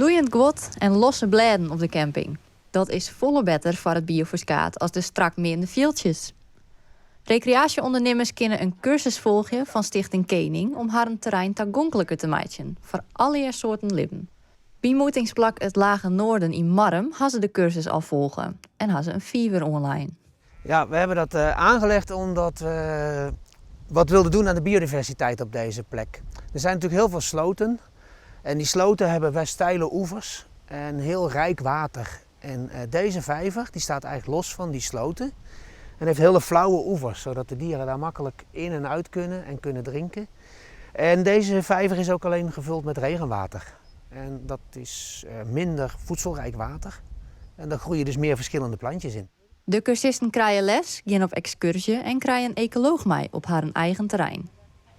Bloeiend guod en losse blêden op de camping. Dat is folle better foar it bioferskaat as de strak meande fjildsjes. Rekreaasje-ûndernimmers kinne in kursus folgje fan Stichting Kening om harren terrein tagonkliker te meitsjen foar allegear soarten libben. By moetingsplak It Lage Noarden yn Marrum ha se de kursus al folge en ha se in fiver oanlein. Ja, we hebben dat aangelegd omdat we wat wilden doen aan de biodiversiteit op deze plek. Er zijn natuurlijk heel veel sloten en die sloten hebben best steile oevers en heel rijk water. En deze vijver die staat eigenlijk los van die sloten en heeft hele flauwe oevers, zodat de dieren daar makkelijk in en uit kunnen en kunnen drinken. En deze vijver is ook alleen gevuld met regenwater. En dat is minder voedselrijk water. En daar groeien dus meer verschillende plantjes in. De kursisten krije les, gean op ekskurzje en krije in ekolooch mei op harren eigen terrein.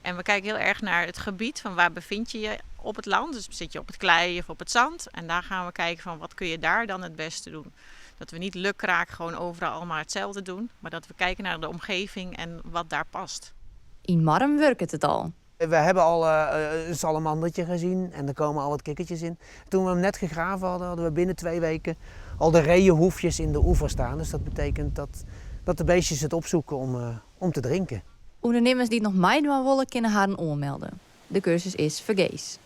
En we kijken heel erg naar het gebied van waar bevind je je op het land. Dus zit je op het klei of op het zand. En daar gaan we kijken van wat kun je daar dan het beste doen. Dat we niet lukraak gewoon overal allemaal hetzelfde doen. Maar dat we kijken naar de omgeving en wat daar past. Yn Marrum wurket it al. We hebben al een salamandertje gezien en er komen al wat kikkertjes in. Toen we hem net gegraven hadden, hadden we binnen 2 weken al de reeënhoefjes in de oever staan. Dus dat betekent dat de beestjes het opzoeken om te drinken. Undernimmers dy't noch meidwaan wolle, kinne harren oanmelde. De kursus is fergees.